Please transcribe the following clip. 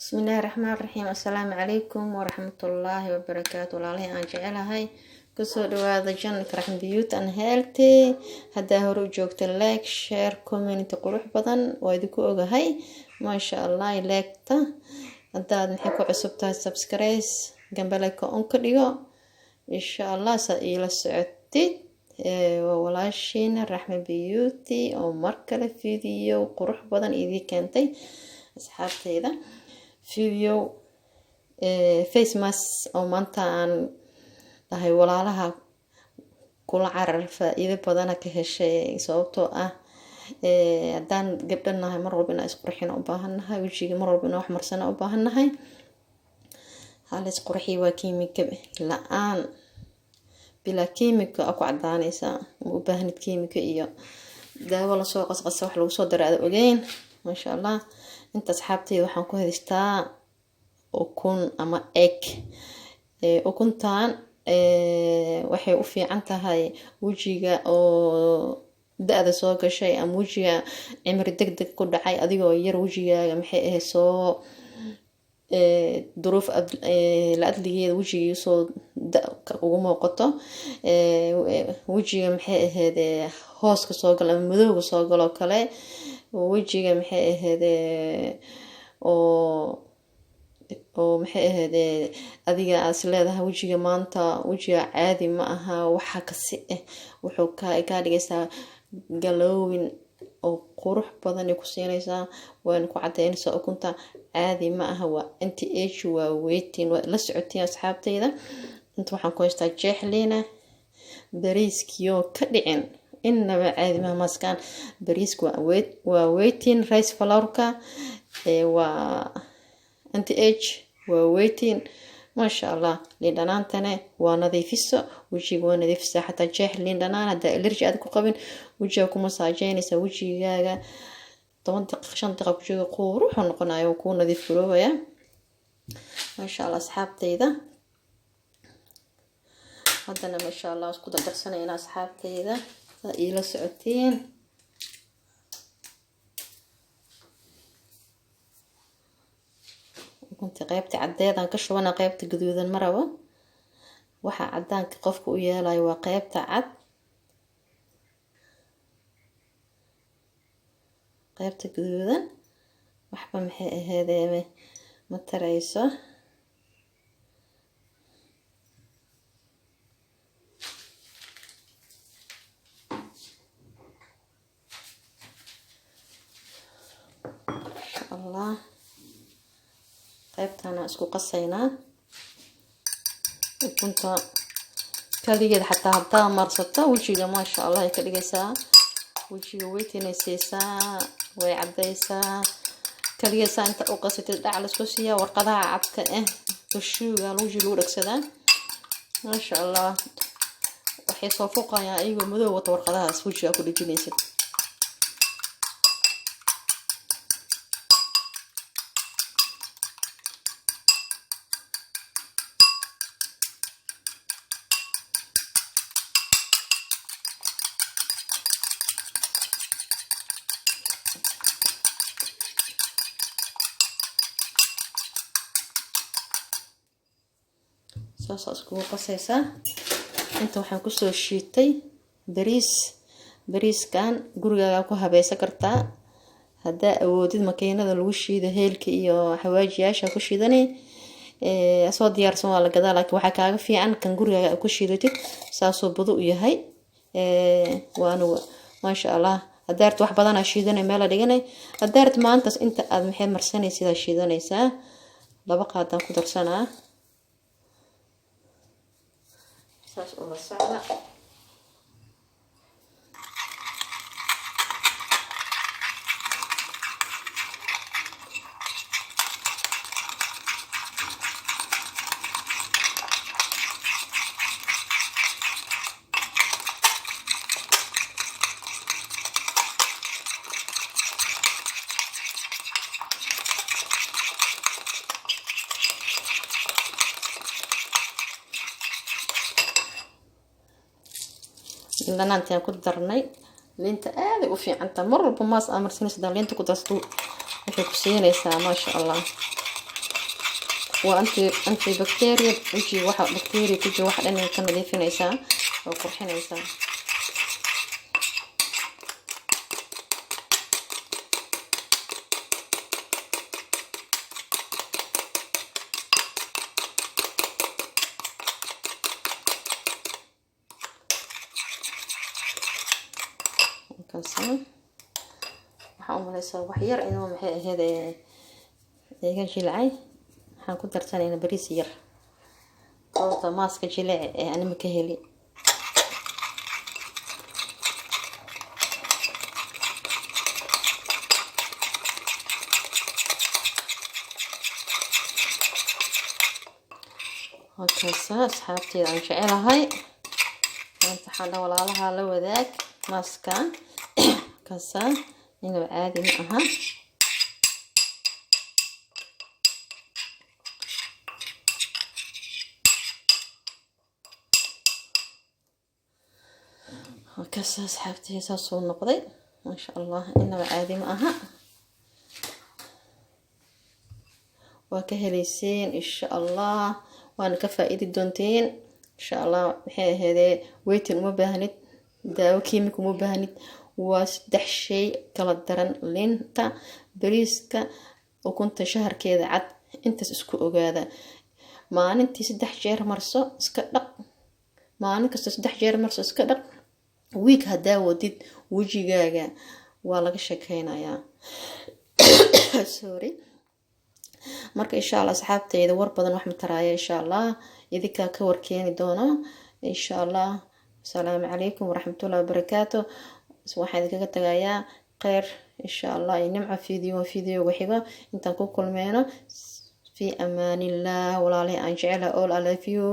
Bismillaahi raxmaani raxiim. Assalaamu calaykum waraxmatullaahi wabarakaatu. Walaalihii aan jecelahay, kusoo dhawaada channelka Raxma Beauty and Healthy. Haddaa hore u joogta, like, share, comment qurux badan waa idinku ogahay, maasha Allah. Like-ta haddaad maxay ku cusub tahay, subscribe, gambaleelka on ka dhigo, insha Allah, saa iila socotid. Waa walaashiina Raxma Beauty oo mar kale video qurux badan idii keentay, asxaabteyda. Video face mask oo maanta aan dhahay walaalaha kula carar, faa-iido badana ka heshay, sababtoo ah haddaan gabdho nahay, mar walba inaa isqurxina u baahannahay, wejiga mar walba inaa wax marsana u baahannahay. Hal isqurxiya waa kiimika la-aan, bilaa kiimika a ku cadaanaysaa. Ma u baahnid kiimika iyo daawo lasoo qasqasa, wax lagu soo dara aada ogeyn, maasha Allah. Inta, asxaabteyda, waxaan ku haystaa ukun ama egg. Ukuntan waxay u fiican tahay wejiga oo da-da soo gashay ama wejiga cimri deg deg ku dhacay. Adigoo yar wejigaaga maxay ahayd soo duruuf la adligeeda wejigii soo da ugu muuqato, wejiga maxay ahayd hooska soo galo ama madowga soo galoo kale, wejiga maxay ahayd oo maxay ahayd adiga aas leedahay wejiga maanta wejiga caadi ma aha, waxa kasi ah wuxuu kaa dhigaysaa glowing oo qurux badan ay ku siinaysaa, waana ku cadeynaysaa. Ukunta caadi ma aha, waa anti age, waa whitening, waa la socotiin, asxaabteyda. Inta waxaan ku haystaa jeexliina bariiskiyoo ka dhicin, inaba caadi maha mask-kan. Bariiska waa whitening, rice flourka waa anti age, waa whitening, maasha Allah. Liin dhanaantane waa nadiifiso, wejiga waa nadiifisaa. Xataa jeex liin dhanaan haddaa allergy aad ku qabin, wejiga ku masaajeynaysaa. Wejigaaga 10 daqiiq, 5 daqiiqa ku jooga, quruxuu noqonayo, kuu nadiif garoobaya, maasha Allah, asxaabtayda. Haddana, maasha Allah, isku dardarsanayna, asxaabtayda, saa iila socotiin. Ukunta qeybta caddeedaan ka shubana, qeybta gaduudan ma rabo. Waxa cadaanka qofka u yeelayo waa qeybta cad. Qeybta gaduudan waxba maxay aheedee ma tarayso. Insha Allah, qeybtana isku qasaynaa. Ukunta kaligeed xataa haddaa marsato wejiga, maasha Allah, ay ka dhigaysaa wejiga, whitening siisaa, way caddaysaa. Kaligeed saa inta u qasatid, dhac laisku siiyaa, warqadaha cadka ah kashuuga wejiga lagu dhegsadaa, maasha Allah. Waxay soo fuqayaan ayagoo madow wata warqadahaas wejiga ku dhejinaysid. Saasaa iskugu qasaysaa. Inta waxaan kusoo shiitay bariis. Bariiskan gurigaagaa ku habeysan kartaa haddaa awoodid. Makiinada lagu shiido heelka iyo xawaajiyaasha ku shiidani soo diyaarsan waa la gadaa, laakiin waxaa kaaga fiican kan gurigaaga ku shiidatid. Saasuu budu u yahay, waana maasha Allah. Haddaa wax badanaa shiidanay, meela dhiganay. Haddaa maantaas inta aad maxay marsanaysidaa shiidanaysaa. 2 qaadaan ku darsanaa, saas ula socda. Dhanaantaan ku darnay. Liinta aaday u fiicantaha. Mar walba mask aa marsanaysa, hadaa liinta ku darsato, waxay ku siinaysaa, maasha Allah. Waa antibacteria wejiga, waxa bacteria ku jira waxa dhan ay ka nadiifinaysaa oo qurxinaysaa. Markaas waxaa u malaysaa wax yar inuu, maxay ahayd, iga jilcay. Waxaan ku darsanaynaa bariis yar, sababta maaska jilic ee anima ka heli. Halkaasa, asxaabteyda aan jecelahay, maanta waxaan dha walaalaha la wadaag maaska kaasa, inuu caadi ma aha. Halkaasa, asxaabteyda, saasuu noqday, maasha Allah, inaba caadi ma aha. Waa ka heleyseen insha Allah, waana ka faa-iidi doonteen insha Allah. Maxay ahaydee, weytin uma baahnid, daawo kiimika uma baahnid. Waa saddex shay kala daran: liinta, bariiska, ukunta shaharkeeda cad. Intaas isku ogaada. Maalintii saddex jeer marso, iska dhaq. Maalin kasta saddex jeer marso, iska dhaq. Wiig haddaa wadid, wejigaaga waa laga sheekeynayaa. Sorry. Marka insha Allah, asxaabteyda, war badan wax mataraaya. Insha Allah idinkaa ka warkeeni doono insha Allah. Asalaamu calaykum waraxmatullahi wabarakaatu. Waxaan idinkaga tagayaa kheyr insha Allah iyo nimca. Videoga xigo intaan ku kulmeyno, fi amaanillah, walaalahay aan jecelahay. All I love you.